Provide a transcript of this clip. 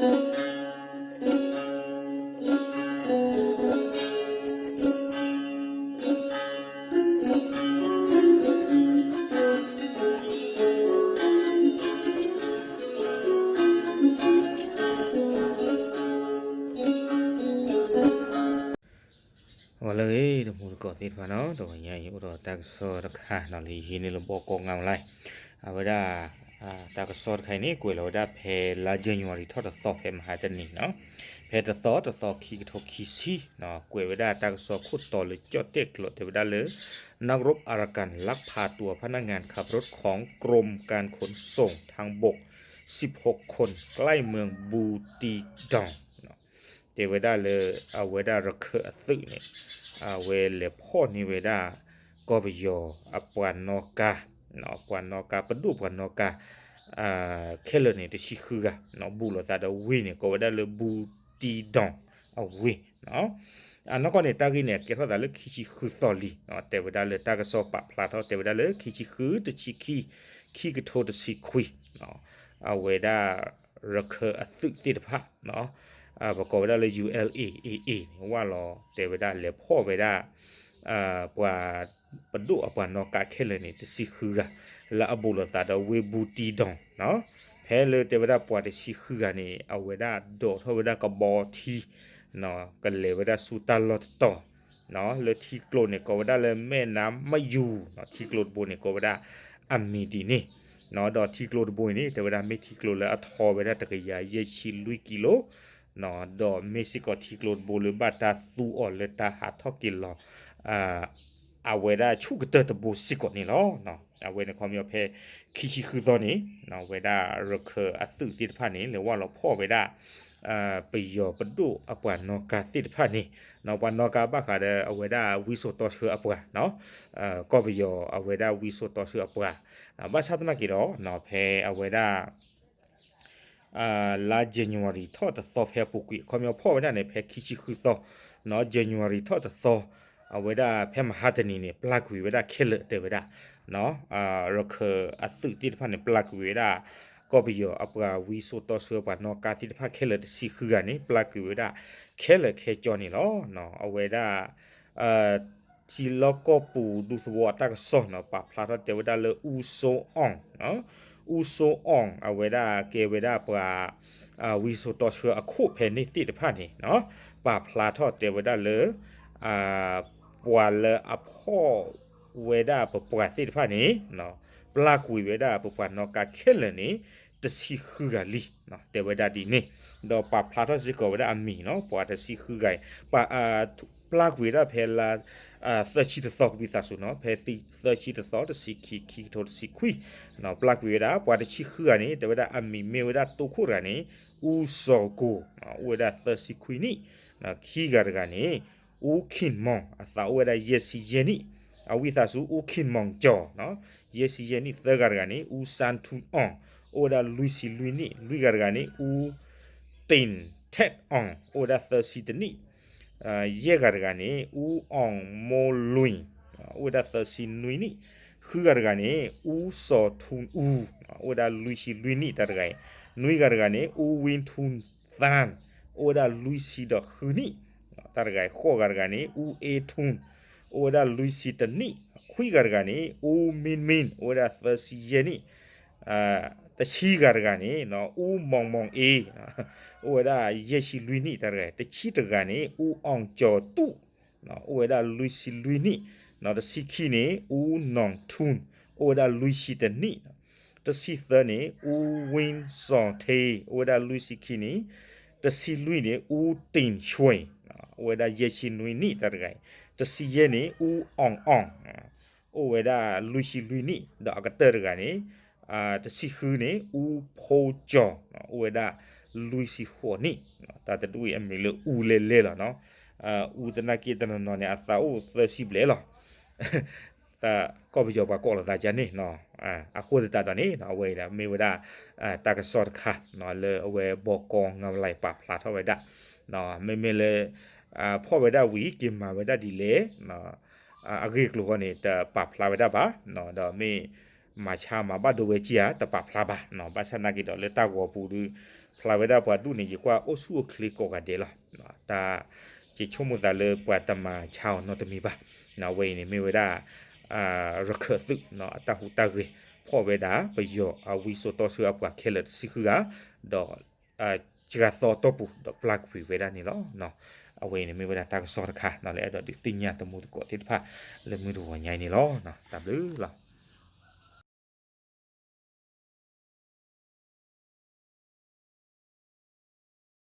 ဂီၤလၢအဂ့ၤ တမူတကိးသ့ၣ်တဖၣ်နီၤ, တဂီၤညါအံၤ အိၣ်ဒီးတၢ်ကစီၣ်တခါနီၤ လၢယဟံးန့ၢ်လၢဘီကီၢ်ငါဝလဲၣ်, အဝဲဒၣ် တၢ်ကစီၣ်တခါအံၤန့ၣ် ကွဲးလီၤဝဲဒၣ်ဖဲလါ January ထီၣ်တသီ ဖဲမဟါတနံၤနီၤ, ဖဲတသီတသီ ခံကထိခံဆံ, ကွဲးဝဲဒၣ်တၢ်ကစီၣ်ခိၣ်တီလၢကၠီၣ်တဲၣ်ကျိး တဲဝဲဒၣ်လၢ นักรบอาหรักกันลักพาตัวพนักงานขับรถของกรมการขนส่งทางบก สิบหกคน ใกล้เมืองบูตีดอง တဲဝဲဒၣ်လၢ အဝဲဒၣ်ရခၢၣ်အသုးန့ၣ် အဝဲလဲၤဖီၣ်န့ၢ်ဝဲဒၣ် ကီၢ်ပယီၤအပှၤနီၣ်ကါ, ပှၤနီၣ်ကါ ပဒိၣ်ပှၤနီၣ်ကါ ခဲလၢာ်န့ၣ် တဆံဃုဂၤ, ဘူးလိာ်သးဒီးဝ့ၢ်န့ၣ် ကိးဝဲဒၣ်လၢ ဘူတံဒွန် အဝ့ၢ် အနီၢ်ကီၢ်န့ၣ် တၢ်ဂ့ၢ်န့ၣ် အကဲထီၣ်သးလၢခံဆံဃုသီလံ, တဲဝဲဒၣ်လၢတၢ်ကစီၣ်ပာ်ဖျါထီၣ် တဲဝဲဒၣ်လၢ ခံဆံဃု တဆံခံ, ခံကထိတဆံခွံ, အဝဲဒၣ် ရခၢၣ်အသုးသ့ၣ်တဖၣ် ပကိးဝဲဒၣ်လၢ ယူၣ်အဲလ်အ့ၣ်အ့ၣ်အ့ၣ် န့ၣ် ဝၢ်လီၤ တဲဝဲဒၣ် လဲၤဖီၣ်ဝဲဒၣ် ပှၤပဒိၣ်အပှၤနီၣ်ကါခဲလၢာ်န့ၣ် တဆံဃုဂၤ လၢအဘူးလိာ်သးဒီးဝ့ၢ်ဘူတံဒွန်, ဖဲလၢတဲဝဲဒၣ်ပှၤတဆံဃုဂၤန့ၣ် အဝဲဒၣ်ဒိးထီၣ်ဝဲဒၣ်ကဘီထံ ကလဲၤဝဲဒၣ်ဆူတၢ်လီၢ်တတီၤ လၢထံကျိန့ၣ် ကိးဝဲဒၣ်လၢ မဲၣ်နါမယူၤ, ထံကျိတဘိန့ၣ် ကိးဝဲဒၣ် အမံၤဒ်န့ၣ်, ဒီးထံကျိတဘိန့ၣ် တဲဝဲဒၣ်မ့ၢ်ထံကျိလၢအထီဝဲဒၣ်တကယၤယဲၢ်ဆံလွံၢ်ကံလိ, ဒီးမ့ၢ်စ့ၢ်ကီးထံကျိတဘိလၢဘၣ်တၢ်သူအီၤလၢတၢ်ဟးထီၣ်က့ၤလီၤ အဝဲဒၣ်ဆူၣ်ကတၢၢ်တဘိစ့ၢ်ကီးန့ၣ်လီၤ. အဝဲန့ၣ်ခီပညီဖဲ ခံဆံဃုသီန့ၣ် ဝဲဒၣ်ရခၢၣ်အသုးသ့ၣ်တဖၣ်န့ၣ် လဲၤဝၢ်လီၤဖီၣ်ဝဲဒၣ် ပယီၤပဒိၣ်အပှၤနီၣ်ကါသ့ၣ်တဖၣ်န့ၣ် ပှၤနီၣ်ကါဘၣ်ဃးဒီးအဝဲဒၣ်ဝံစိာ်တီဆှၢအပှၤ ကီၢ်ပယီၤအဝဲဒၣ်ဝံစိာ်တီဆှၢအပှၤ ဘၣ်ဆၣ်သနာ်က့ဒီး ဖဲအဝဲဒၣ် လါ January ထီၣ်တသီဖဲအပူၤကွံာ် ခီပညီဖီၣ်ဝဲဒၣ်န့ၣ် ဖဲခံဆံဃုသီ January ထီၣ်တသီ အဝဲဒၣ်ဖဲမဟါတနံၤန့ၣ် ပျၢ်ကွံာ်ဝဲဒၣ်ခဲလၢာ်တဲဝဲဒၣ် ရခၢၣ်အသုးသ့ၣ်တဖၣ်န့ၣ် ပျၢ်ကွံာ်ဝဲဒၣ် ကီၢ်ပယီၤအပှၤဝံစိာ်တီဆှၢပှၤနီၣ်ကါသ့ၣ်တဖၣ်ခဲလၢာ်တဆံဃုဂၤန့ၣ် ပျၢ်ကွံာ်ဝဲဒၣ်ခဲလၢာ်ခဲကၠီန့ၣ်လီၤ. အဝဲဒၣ် ထံလီၢ်ကီၢ်ပူၤဒူသဝီအတၢ်ကစီၣ်နီၤ ပာ်ဖျါထီၣ်တဲဝဲဒၣ်လၢ အူစိအီၣ် အူစိအီၣ် အဝဲဒၣ်ကဲဝဲဒၣ်ပှၤ ဝံစိာ်တီဆှၢအခိၣ်ဖဲန့ၣ်သ့ၣ်တဖၣ်န့ၣ် ပာ်ဖျါထီၣ်တဲဝဲဒၣ်လၢ ပှၤလၢအဖီၣ်ဝဲဒၣ်ပပှၤသ့ၣ်တဖၣ်န့ၣ် ပျၢ်ကွံာ်ဝဲဒၣ်ပပှၤနီၣ်ကါခဲလၢာ်န့ၣ် တဆံဃုဂၤလံ တဲဝဲဒၣ်ဒ်န့ၣ် ဒီးပာ်ဖျါထီၣ်စ့ၢ်ကီးဝဲဒၣ်အမံၤနီၤ ပှၤတဆံဃုဂၤအံၤ ပ ပျၢ်ကွံာ်ဝဲဒၣ်ဖဲလါ သၢဆံတသီ ဝံသးစူၤနီၤ ဖဲသၢဆံတသီ တဆံခံ ခံကထိတဆံခွံ ပျၢ်ကွံာ်ဝဲဒၣ် ပှၤတဆံဃုဂၤန့ၣ် တဲဝဲဒၣ်အမံၤမ့ၢ်ဝဲဒၣ်တိခိၣ်တဂၤန့ၣ် အူစီၤကိၤ အိၣ်ဝဲဒၣ်သၢဆံခွံနံၣ် ခံဂၤတဂၤန့ၣ် အူခ့ၣ်မီၣ် အသးအိၣ်ဝဲဒၣ်ယဲၢ်ဆံယဲၢ်နံၣ် အဝံသးစူၤ အူခ့ၣ်မီၣ်ကၠီၤ ယဲၢ်ဆံယဲၢ်နံၣ် သၢဂၤတဂၤန့ၣ် အူစၣ်ထူၣ်အီၣ် အိၣ်ဝဲဒၣ်လွံၢ်ဆံလွံၢ်နံၣ် လွံၢ်ဂၤတဂၤန့ၣ် အူ တ့ၣ်ထဲးအီၣ် အိၣ်ဝဲဒၣ်သၢဆံတနံၣ် ယဲၢ်ဂၤတဂၤန့ၣ် အူအီၣ်မိၢ်လွံၢ် အိၣ်ဝဲဒၣ်သၢဆံနွံနံၣ် ဃုဂၤတဂၤန့ၣ် အူစီၤထူၣ်အူ အိၣ်ဝဲဒၣ်လွံၢ်ဆံလွံၢ်နံၣ် တၢ်တဂၤအံၤ နွံဂၤတဂၤန့ၣ် အူဝ့ထူၣ်သၣ် အိၣ်ဝဲဒၣ်လွံၢ်ဆံဒီးဃုနံၣ် တၢ်တဂၤအံၤ ဃိးဂၤတဂၤန့ၣ် အူအ့ထူၣ် အိၣ်ဝဲဒၣ်လွံၢ်ဆံတနံၣ် ခွံဂၤတဂၤန့ၣ် အူမံမံ အိၣ်ဝဲဒၣ်သၢဆံယဲၢ်နံၣ် တဆံဂၤတဂၤန့ၣ် အူမီၣ်မီၣ်အ့ အိၣ်ဝဲဒၣ်ယဲၢ်ဆံလွံၢ်နံၣ် တၢ်တဂၤအံၤ တဆံတဂၤန့ၣ် အူအီၣ်ကၠီၤတူၣ် အိၣ်ဝဲဒၣ်လွံၢ်ဆံလွံၢ်နံၣ် တဆံခံန့ၣ် အူနီၣ်ထူၣ် အိၣ်ဝဲဒၣ်လွံၢ်ဆံတနံၣ် တဆံသၢန့ၣ် အူဝ့စီၤထ့ အိၣ်ဝဲဒၣ်လွံၢ်ဆံခံနံၣ် တဆံလွံၢ်န့ၣ် အူတ့ၣ်ဆွ့ အိၣ်ဝဲဒၣ်ယဲၢ်ဆံနွံနံၣ် တၢ်တဂၤအံၤ တဆံယဲၢ်န့ၣ် အူအီၣ်အီၣ် အိၣ်ဝဲဒၣ်လွံၢ်ဆံလွံၢ်နံၣ် ဒီးအကတၢၢ်တဂၤန့ၣ် တဆံဃုန့ၣ် အူဖိကၠီၤ အိၣ်ဝဲဒၣ်လွံၢ်ဆံဃိးနံၣ် တၢ်တဒူၣ်အံၤအမံၤလၢအူလဲလဲလီၤနီၤ အူသနာ်က့တနီၤနီၤန့ၣ် အသးအိၣ်သၢဆံဘျဲၣ်လီၤ တၢ်ကီၢ်ပယီၤပှၤကိးလိာ်သးကန့ၣ်နီၤ အဃိသတးဒီးန့ၣ် အဝဲအံၤမ့ၢ်ဝဲဒၣ် တၢ်ကစီၣ်တခါ လၢအဝဲဘီကီၢ်ငါးလါပာ်ဖျါထီၣ်ဝဲဒၣ် မ့မ့ၢ်လၢ ဖီၣ်ဝဲဒၣ်ဝံၤ က့ၤမၤဝဲဒၣ်ဒ်လဲၣ် အဂ့ၢ်အကျိၤဃီန့ၣ် တပာ်ဖျါဝဲဒၣ်ဘၣ် ဒီးမ့ၢ်မၤဆါမၤဘၣ်ဒိဝဲကံဧါ တပာ်ဖျါဘၣ် ဘၣ်ဆၣ်သနာ်က့ဒီးလၢတၢ်ဂီၤပူၤဒီး ဖျါဝဲဒၣ်ပှၤဒူၣ်န့ၣ် ယကွၢ်အိၣ်ဆူၣ်အိၣ်ချ့ကိးဂၤဒဲးလီၤ. တၢ် ယဆိကမိၣ်သးလၢပှၤတမၤဆါအီၤနီတမံၤဘၣ်. အဝဲအံၤန့ၣ်မ့ၢ်ဝဲဒၣ် ရခၢးသုး အတၢ်ဟူးတၢ်ဂဲၤ ဖီၣ်ဝဲဒၣ် ပယီၤအဝံစိာ်တီဆှၢအပှၤခဲလၢာ်တဆံဃုဂၤ ဒီး စှၤသီအတီၢ်ပူၤ ဒီးပျၢ်ကွံာ်ဝဲဒၣ်န့ၣ်လီၤ. အဝဲအံၤန့ၣ်မ့ၢ်ဝဲဒၣ်တၢ်ကစီၣ်တခါ လၢအဲၣ်ဒိးဒုးသ့ၣ်ညါတမူတကိးသ့ၣ်တဖၣ် လၢမုၢ်တဂီၤညါအံၤန့ၣ်လီၤ. တၢ်ဘျုးလီၤ.